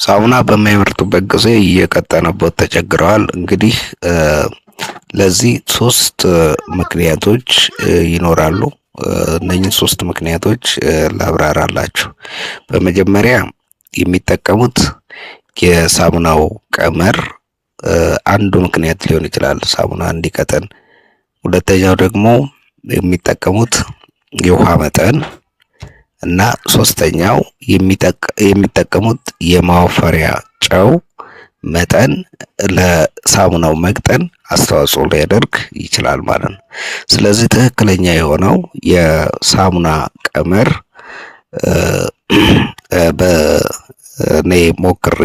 ሳሙና በሚያመርቱበት ጊዜ እየቀጠነቦት ተቸግረዋል። እንግዲህ ለዚህ ሶስት ምክንያቶች ይኖራሉ። እነኝህ ሶስት ምክንያቶች ላብራራላችሁ። በመጀመሪያ የሚጠቀሙት የሳሙናው ቀመር አንዱ ምክንያት ሊሆን ይችላል ሳሙና እንዲቀጥን። ሁለተኛው ደግሞ የሚጠቀሙት የውሃ መጠን እና ሶስተኛው የሚጠቀሙት የማወፈሪያ ጨው መጠን ለሳሙናው መቅጠን አስተዋጽኦ ሊያደርግ ይችላል ማለት ነው። ስለዚህ ትክክለኛ የሆነው የሳሙና ቀመር በእኔ ሞክሬ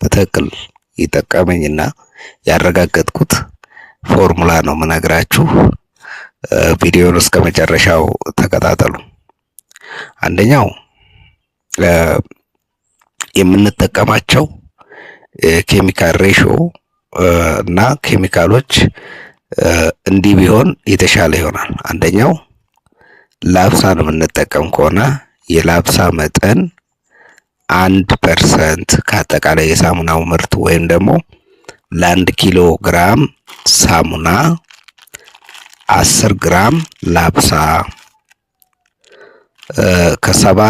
በትክክል የጠቀመኝና ያረጋገጥኩት ፎርሙላ ነው የምነግራችሁ። ቪዲዮውን እስከ መጨረሻው ተከታተሉ። አንደኛው የምንጠቀማቸው ኬሚካል ratio እና ኬሚካሎች እንዲህ ቢሆን የተሻለ ይሆናል። አንደኛው LABSA ን የምንጠቀም ከሆነ የ LABSA መጠን 1% ከአጠቃላይ የሳሙናው ምርት ወይም ደግሞ ለ1 ኪሎ ግራም ሳሙና 10 ግራም LABSA፣ ከ70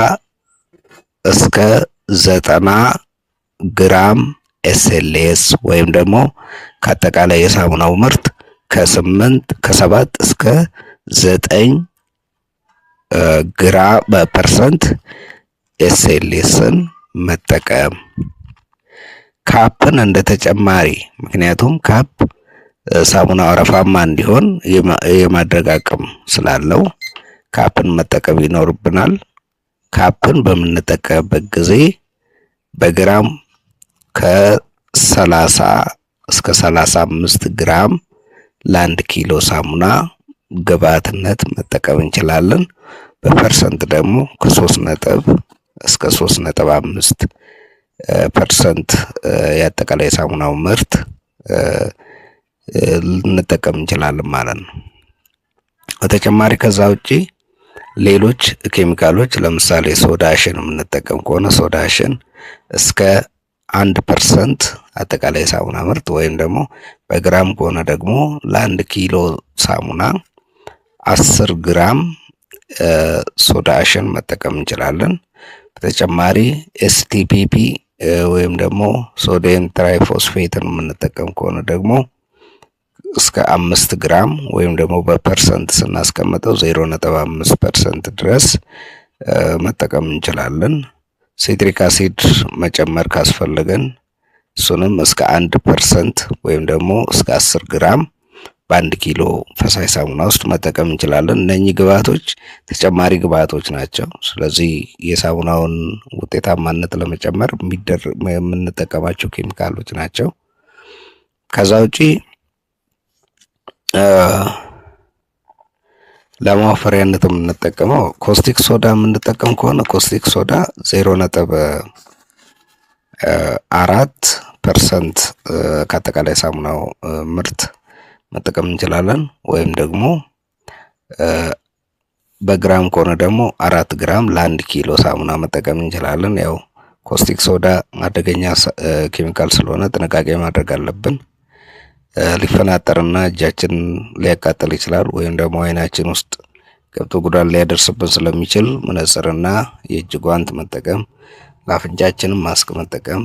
እስከ 90 ግራም SLS ወይም ደግሞ ከአጠቃላይ የሳሙናው ምርት ከ8 ከ7 እስከ 9 ግራም በ percent SLS ን መጠቀም፣ CAP ን እንደ ተጨማሪ፣ ምክንያቱም CAP ሳሙና አረፋማ እንዲሆን የማድረግ አቅም ስላለው CAP ን መጠቀም ይኖርብናል። CAP ን በምንጠቀምበት ጊዜ በግራም ከ30 እስከ 35 ግራም ለ1 ኪሎ ሳሙና ግብዓትነት መጠቀም እንችላለን። በ percent ደግሞ ከ3 ነጥብ እስከ 3.5% የአጠቃላይ የሳሙናው ምርት ልንጠቀም እንችላለን ማለት ነው። በተጨማሪ ከዛ ውጪ ሌሎች ኬሚካሎች ለምሳሌ soda ash ን የምንጠቀም ከሆነ soda ash ን እስከ 1% አጠቃላይ የሳሙና ምርት ወይም ደግሞ በግራም ከሆነ ደግሞ ለ1 ኪሎ ሳሙና 10 ግራም soda ash ን መጠቀም እንችላለን። በተጨማሪ STPP ወይም ደግሞ sodium triphosphate ን የምንጠቀም ከሆነ ደግሞ እስከ 5 ግራም ወይም ደግሞ በ percent ስናስቀምጠው 0.5% ድረስ መጠቀም እንችላለን። Citric acid መጨመር ካስፈለገን እሱንም እስከ 1% ወይም ደግሞ እስከ 10 ግራም በ1 ኪሎ ፈሳሽ ሳሙና ውስጥ መጠቀም እንችላለን። እነኚህ ግብአቶች ተጨማሪ ግብአቶች ናቸው። ስለዚህ የሳሙናውን ውጤታማነት ለመጨመር የምንጠቀማቸው ኬሚካሎች ናቸው። ከዛ ውጪ ለማወፈሪያነት የምንጠቀመው caustic soda የምንጠቀም ከሆነ caustic soda 0.4% ከአጠቃላይ ሳሙናው ምርት መጠቀም እንችላለን። ወይም ደግሞ በግራም ከሆነ ደግሞ 4 ግራም ለ1 ኪሎ ሳሙና መጠቀም እንችላለን። ያው caustic soda አደገኛ ኬሚካል ስለሆነ ጥንቃቄ ማድረግ አለብን። ሊፈናጠርና እጃችን ሊያቃጥል ይችላል። ወይም ደግሞ አይናችን ውስጥ ገብቶ ጉዳት ሊያደርስብን ስለሚችል መነጽርና የእጅ ጓንት መጠቀም፣ ለአፍንጫችንም ማስክ መጠቀም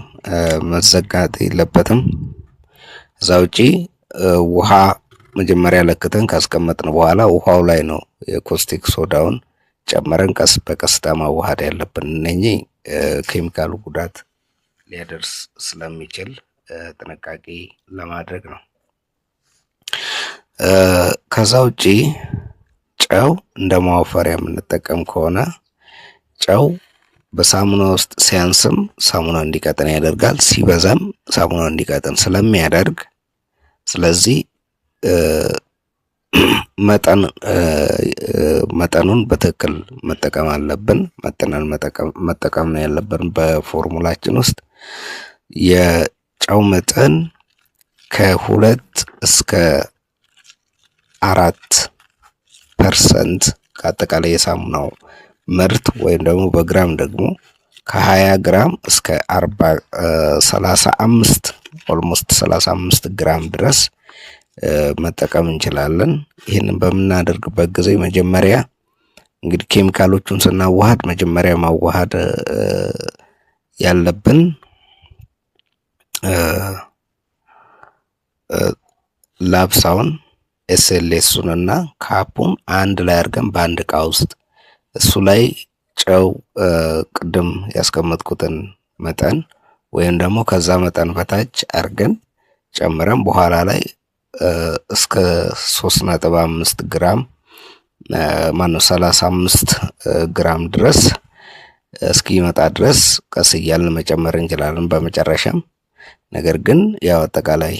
መዘንጋት የለበትም። እዛ ውጪ ውሃ መጀመሪያ ለክተን ካስቀመጥን በኋላ ውሃው ላይ ነው የ caustic soda ውን ጨምረን ቀስ በቀስታ ማዋሃድ ያለብን። እነኚህ ኬሚካሉ ጉዳት ሊያደርስ ስለሚችል ጥንቃቄ ለማድረግ ነው። ከዛ ውጪ ጨው እንደ ማወፈሪያ የምንጠቀም ከሆነ ጨው በሳሙና ውስጥ ሲያንስም ሳሙና እንዲቀጥን ያደርጋል፣ ሲበዛም ሳሙና እንዲቀጥን ስለሚያደርግ ስለዚህ መጠን መጠኑን በትክክል መጠቀም አለብን። መጥነን መጠቀም ነው ያለብን። በፎርሙላችን ውስጥ የጨው መጠን ከ2 እስከ 4% ከአጠቃላይ የሳሙናው ምርት ወይም ደግሞ በግራም ደግሞ ከ20 ግራም እስከ 40 35 almost 35 ግራም ድረስ መጠቀም እንችላለን። ይህንን በምናደርግበት ጊዜ መጀመሪያ እንግዲህ ኬሚካሎቹን ስናዋሃድ መጀመሪያ ማዋሃድ ያለብን LABSA ውን፣ SLS ኡን እና CAP ኡን አንድ ላይ አድርገን በአንድ እቃ ውስጥ እሱ ላይ ጨው ቅድም ያስቀመጥኩትን መጠን ወይም ደግሞ ከዛ መጠን በታች አድርገን ጨምረን በኋላ ላይ እስከ 3.5 ግራም፣ ማነው 35 ግራም ድረስ እስኪመጣ ድረስ ቀስ እያልን መጨመር እንችላለን። በመጨረሻም ነገር ግን ያው አጠቃላይ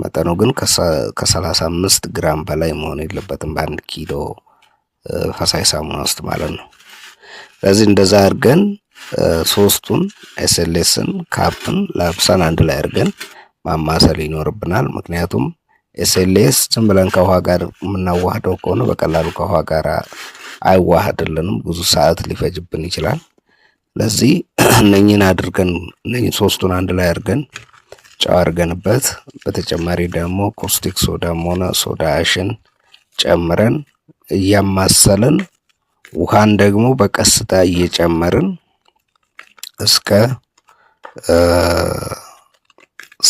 መጠኑ ግን ከ35 ግራም በላይ መሆን የለበትም በ1 ኪሎ ፈሳሽ ሳሙና ውስጥ ማለት ነው። ስለዚህ እንደዛ አድርገን ሶስቱን SLS ን፣ CAP ን፣ LABSA ን አንድ ላይ አድርገን ማማሰል ይኖርብናል። ምክንያቱም SLS ዝም ብለን ከውሃ ጋር የምናዋህደው ከሆነ በቀላሉ ከውሃ ጋር አይዋሃድልንም፣ ብዙ ሰዓት ሊፈጅብን ይችላል። ለዚህ እነኝን አድርገን፣ እነኝን ሶስቱን አንድ ላይ አድርገን ጨው አድርገንበት በተጨማሪ ደግሞ caustic soda ም ሆነ soda ash ን ጨምረን እያማሰልን ውሃን ደግሞ በቀስታ እየጨመርን እስከ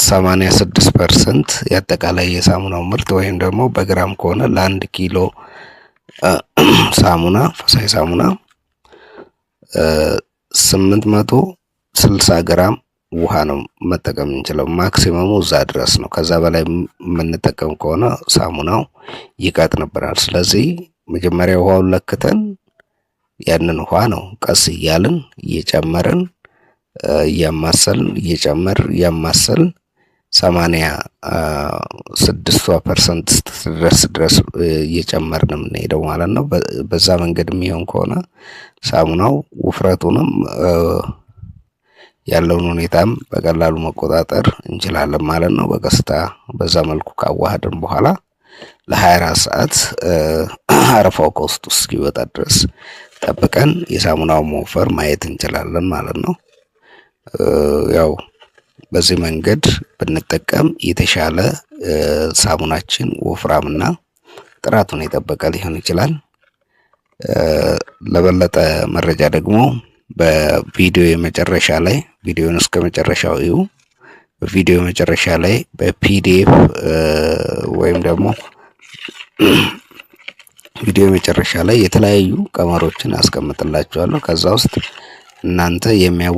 86% የአጠቃላይ የሳሙናው ምርት ወይም ደግሞ በግራም ከሆነ ለ1 ኪሎ ሳሙና፣ ፈሳሽ ሳሙና 860 ግራም ውሃ ነው መጠቀም የምንችለው። Maximum ኡ እዛ ድረስ ነው። ከዛ በላይ የምንጠቀም ከሆነ ሳሙናው ይቀጥንብናል። ስለዚህ መጀመሪያ ውሃውን ለክተን ያንን ውሃ ነው ቀስ እያልን እየጨመርን፣ እያማሰልን፣ እየጨመር እያማሰልን 86% ድረስ ድረስ እየጨመርን የምንሄደው ማለት ነው። በዛ መንገድ የሚሆን ከሆነ ሳሙናው ውፍረቱንም ያለውን ሁኔታም በቀላሉ መቆጣጠር እንችላለን ማለት ነው። በቀስታ በዛ መልኩ ካዋሃድን በኋላ ለ24 ሰዓት አረፋው ከውስጡ እስኪወጣ ድረስ ጠብቀን የሳሙናውን መወፈር ማየት እንችላለን ማለት ነው። ያው በዚህ መንገድ ብንጠቀም የተሻለ ሳሙናችን ወፍራምና ጥራቱን የጠበቀ ሊሆን ይችላል። ለበለጠ መረጃ ደግሞ በቪዲዮ የመጨረሻ ላይ፣ ቪዲዮን እስከ መጨረሻው እዩ። በቪዲዮ መጨረሻ ላይ በ PDF ወይም ደግሞ ቪዲዮ መጨረሻ ላይ የተለያዩ ቀመሮችን አስቀምጥላችኋለሁ። ከዛ ውስጥ እናንተ የሚያዋ